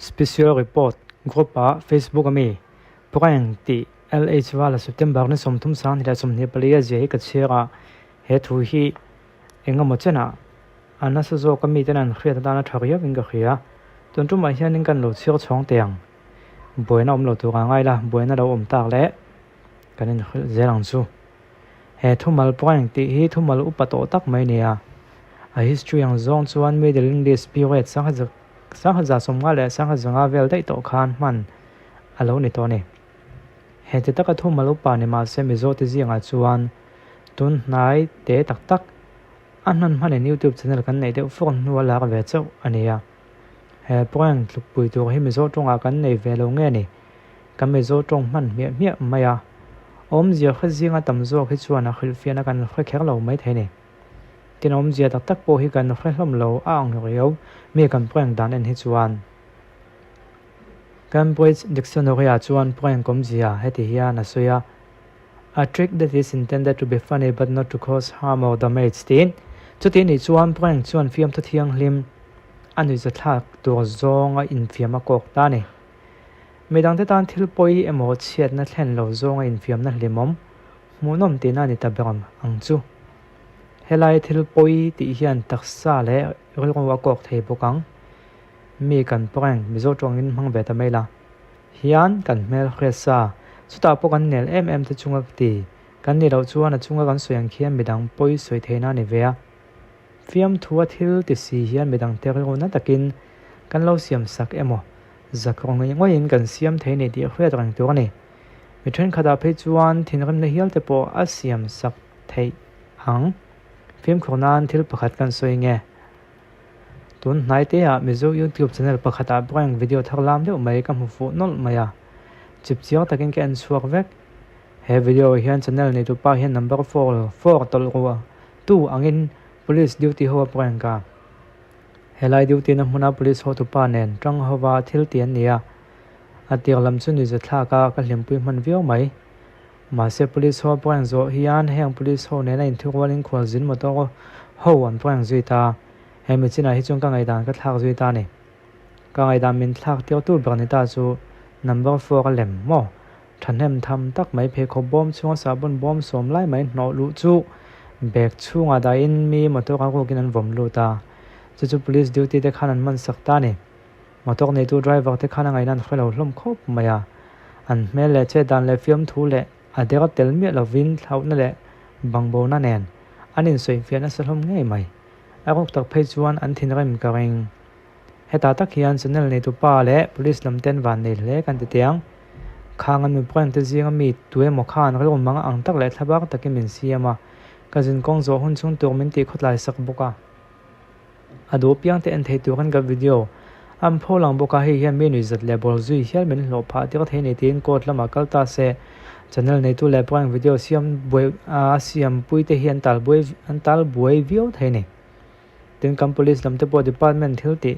Special Report Group ah Facebook ami Prank tih LH vala September ni 30 2024 a zia hi ka chhiar a, he thu hi engemaw chenah a nasa zawk a miten an hriat atana tha riau in ka hria. Tun tumah hianin kan lo chhiar chhawng teh ang. Buaina awm lo tur a ngai la, buaina lo awm tak leh kan inhrilh zel ang chu. He thumal prank tih hi thumal upa tawh tak mai nia. A history ang zawng chuan Middle English period sangha za sawmnga leh sangha zanga vel daih tawh khan hman a lo ni tawh a ni. He ti taka thumal upa ni mahse Mizo te zingah chuan tun hnai te tak tak a hman hmanin YouTube channel kan neih deuh fawk hnu a lak ve chauh a ni a. He prank tlukpui tur hi Mizo tawngah kan nei ve lo nge ni? Kan Mizo tawng hman hmiah hmiah mai a, awmzia hre zinga tam zawk hi chuan a hrilhfiahna kan hre kher lo mai thei ni. Tin awmzia tak tak pawh hi kan hre hlawm lo a ang riau mi kan prank dan en hi chuan. Cambridge Dictionary ah chuan prank awmzia heti hian a sawi a, A trick that is intended to be funny but not to cause harm or damage tiin. Chuti nih chuan prank chuan fiamthu thianghlim a nuihzathlak tur zawnga infiam a kawk ta a ni. Midangte tan thil pawi emaw chhiatna thlen lo zawnga infiamna hlimawm, hmuhnawm tihna a ni ta ber ang chu. Helai thil pawi tih hian taksa leh rilru a kawk thei bawk ang. Mi kan prank Mizo tawngin hmang ve ta mai la. Hian kan hmel hriat sa, chutah pawh kan nel em em te chunga ti kan nih loh chuan a chunga kan sawi ang khian midang pawi sawi theihna a ni ve a. Fiamthua thil ti si hian midang te rilru na takin kan lo siam sak emaw zak rawng ngei ngawin kan siam thei ni tih hriat reng tur a ni. Mi thenkhatah phei chuan thinrimna hial te pawh a siam sak theih ang. Fimkhur nan thil pakhat kan sawi nge? Tun hnai te ah Mizo YouTube channel pakhat ah prank video thar lam deuh mai ka hmu fuh nawlh mai a. Chip chiang takin ka en chhuak vek. He video ah hian channel neitu pa hian number 4 tawlh ruah tu angin police duty ho a prank a. Helai duty na hmuna police hotupa nen tang hova thil ti an ni a, a tir lam chu nuihza thlak a ka hlimpui hman viau mai. Mahse police ho a prank zawh hian heng police ho nena inthurualin khualzin motor ho an prank zui ta. He mi chinah hi chuan ka ngaihdan ka thlak zui ta a ni. Ka ngaihdan min thlak tirtu ber ni ta chu number 4 a lem maw? Thahnem tham tak mai pheikhawk bawm chhunga sahbawn bawm sawm lai mai hnawh luh chu bag chhungah dahin mi motor a rukin an vawm lut a, chu chu police duty te khan an man sak ta a ni. Motor neitu driver te khan a ngaihna an hre lo hlawm khawp mai a, an hmel leh chet dan leh fiamthu leh a der tel miah lovin thlauhna leh bangbona nen an insawifiah nasa hlawm ngei mai. A ruk tak phei chuan an thinrim ka ring. Hetah tak hian channel neitu pa leh police lam ten van nei hle kan ti tiang. Khang an miprank te zinga mi tuemaw khan rilru mang ang tak leh thlabak takin min siam a, ka zinkawng zawh hun chhung tur min tih khawtlai sak bawk a. A duh piang te en thei turin ka video an pho lang bawk a, hei hian mi nuihzat leh bawl zui hial min hlawh phah tir thei ni tiin court lamah kal ta se. Channel neitu leh prank video siam buai a siam pui te hi an tal buai an tal buai viau thei ni. Tin kan police lam te pawh department thil tih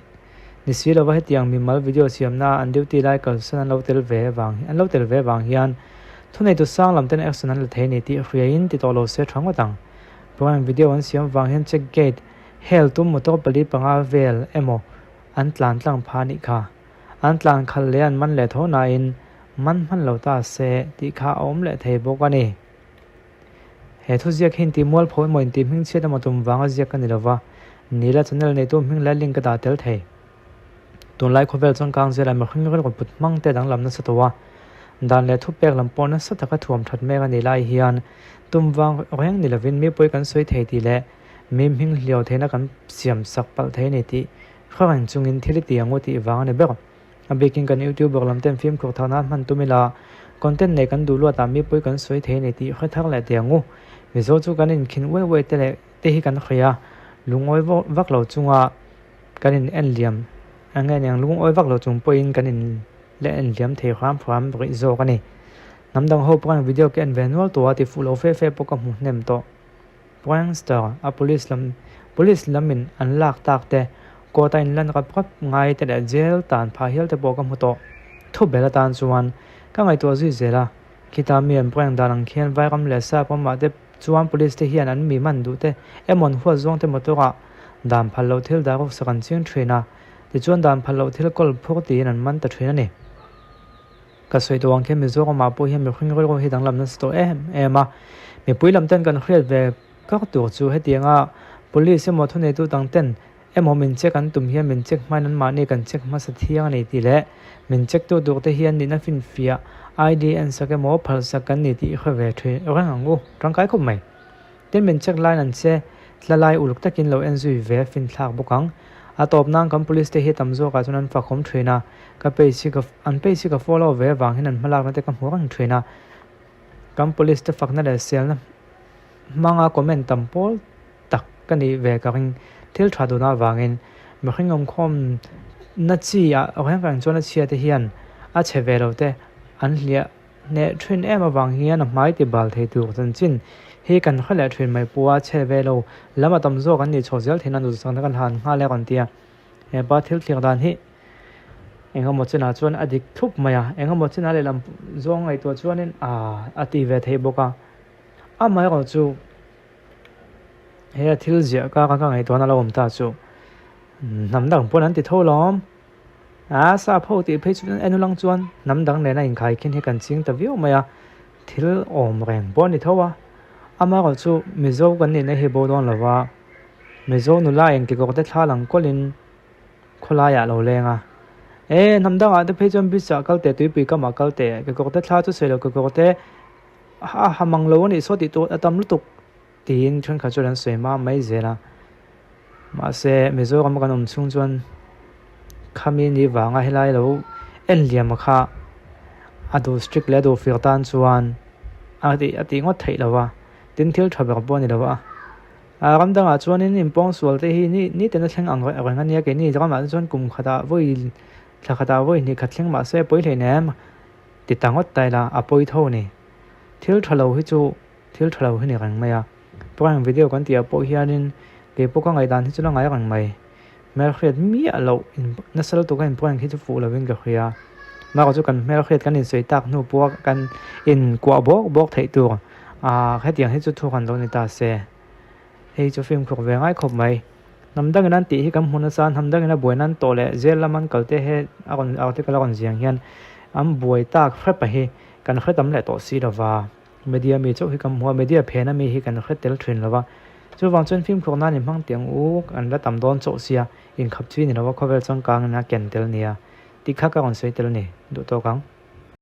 ni si lova hetiang mimal video siamna an duty lai kalsan an lo tel ve vang an lo tel ve vang hian thuneitu sang lam ten action an la thei ni tih hriain ti tawh lo se tha ngawt ang. Prank video an siam vang hian check gate hel tum motor pali panga vel emaw an tlan tlang pha nih kha. An tlan khalh leh an man leh tho nain man hman lo ta se tih kha a awm leh thei bawk a ni. He thuziak hi intih mualpho emaw intih hmingchhiat emaw tum vanga ziak ka ni lova, Nila channel neitu hming leh link ka dah tel thei. Tunlai khawvel chuan kang zela mihring rilru put hmang te danglam nasa tawh a, dan leh thupek lam pawh nasa taka thuam that mek a nih lai hian tum vang reng ni lovin mipui kan sawi thei tih leh mi hming hliau theihna kan siam sak palh thei a ni tih hre reng chungin thil i ti ang u tih vang a ni ber. A bikin kan YouTuber lam ten fimkhur thar nan hman tum ila, content nei kan duh luatah mipui kan sawi thei a ni tih hre thar leh teh ang u. Mizo chu kan inkhin uai uai te leh te hi kan hria a, lungawi vak lo chunga kan in en liam eng nge niang lungawi vak lo chung pawhin kan in leh en liam thei hram hram rih zawk a ni. Hnam dang ho prank video ka en ve nual tawh a ti fuh lo fe fe pawh ka hmu hnem tawh. Prankster a police lam police lamin an lak tak te, court a inlan rap rap ngai te leh jail tan phah hial te pawh ka hmu tawh. Thu bel atan chuan ka ngaihtuah zui zel a, khita mi an prank dan ang khian vairam leh sap ramah te chuan police te hian an mi man duh te emaw an huat zawng te motor ah dan phal loh thil dah ruk sak an ching thin a. Tichuan dan phal loh thil kawl phur tiin an man ta thin a ni. Ka sawi tawh ang khian Mizoramah pawh hian mihring rilru hi danglam nasa tawh em em a. Mipui lam ten kan hriat ve kar tur chu hetianga Police emaw thuneitu dang ten emaw min check an tum hian min check hmain anmahni kan check hmasa thiang a ni tih leh min check tu tur te hian nihna finfiah ID en sak emaw phal sak kan ni tih i hre ve thin reng ang u tangkai khawp mai. Tin min check laiin an che tla lai uluk takin lo en zui ve finthlak bawk ang. A tawp nan kan police te hi tam zawkah chuan an fakawm thin a, ka page hi ka an page hi ka follow ve avang hian an hmalakna te ka hmu reng thin a. Kan police te fakna leh selna hmanga comment tam pawl tak ka nih ve ka ring. Thil tha dun avangin mihring awmkhawm na chi ah reng reng chuan a chhia te hian a chhe ve lo te an hliah Hneh thin em avang hian a hmai ti bal thei tur chanchin hi kan hre leh thin mai pua chhe ve lo lam a tam zawk an nih chho zel theihna duhsakna kan han nghal e rawn ti a. Hepa thil thlir dan hi engemaw chinah chuan a dik thup mai a, engemaw chinah lehlam zawng ngaihtuah chuanin a ti ve thei bawk a. Amaherawh chu he a thil ziah kar a ka ngaihtuahna lo awm ta chu hnam dang pawn an ti tho lawm. A sap ho tih phei chu en ulang chuan hnam dang nena inkhai khin hi kan ching ta viau mai a, thil awm reng pawh a ni tho a. Amaherawh chu Mizo kan nihna hi bo dawn lo va, Mizo nula eng kekawr te thla lang kawlhin khawlaiah a lo leng a. E, hnam dangah te phei chuan beach ah kal teh, tuipui kamah kal teh, kekawr te thla chu sawi lo, kekawr te a ha mang lo a nih saw tih tur a tam lutuk. Tiin thenkhat chuan an sawi hma mai zel a, mahse Mizoram kan awm chhung chuan khami ni vanga helai lo en liam a kha a duh strict leh a duh fir tan chuan a tih a tih ngawt theih lo va, tin thil tha ber pawh a ni lo a. A ram dangah chuanin inpawng sual te hi ni ni ten a thleng ang reng a nia keini ramah te chuan kum khatah vawi thla khatah vawi hnih khat thleng mahse pawi hleinem ti ta ngawt ta ila a pawi tho a ni. Thil tha lo hi chu Thil tha lo hi ni reng mai a, prank video kan tih ah pawh hianin kei pawh ka ngaihdan hi chu la ngai reng mai. Hmelhriat miah loh in nasa lutuk a in prank hi chu fuh lovin ka hria. Bakah chu kan hmelhriat kan insawi tak hnu pawh a kan inkuah bawk bawk theih tur ah hetiang hi chu thu han lo ni ta se. Hei chu fimkhur ve ngai khawp mai. Hnam dangin an tih hi kan hmu nasa a, hnam dangin a buai nan tawh leh zel lam an kal te he a rawn article a rawn ziang hian an buai tak hrep a hi kan hre tam leh tawh si lova. Media mi chauh hi kan hmu a, media phena mi hi kan hre tel thin lo va. Chuvang chuan fimkhur nan inhmang tih ang u, kan la tam dawn chauh sia, inkhap chi ni lo va, khawvel changkang in a ken tel nia tih kha ka rawn sawi tel a ni, duh tawk ang.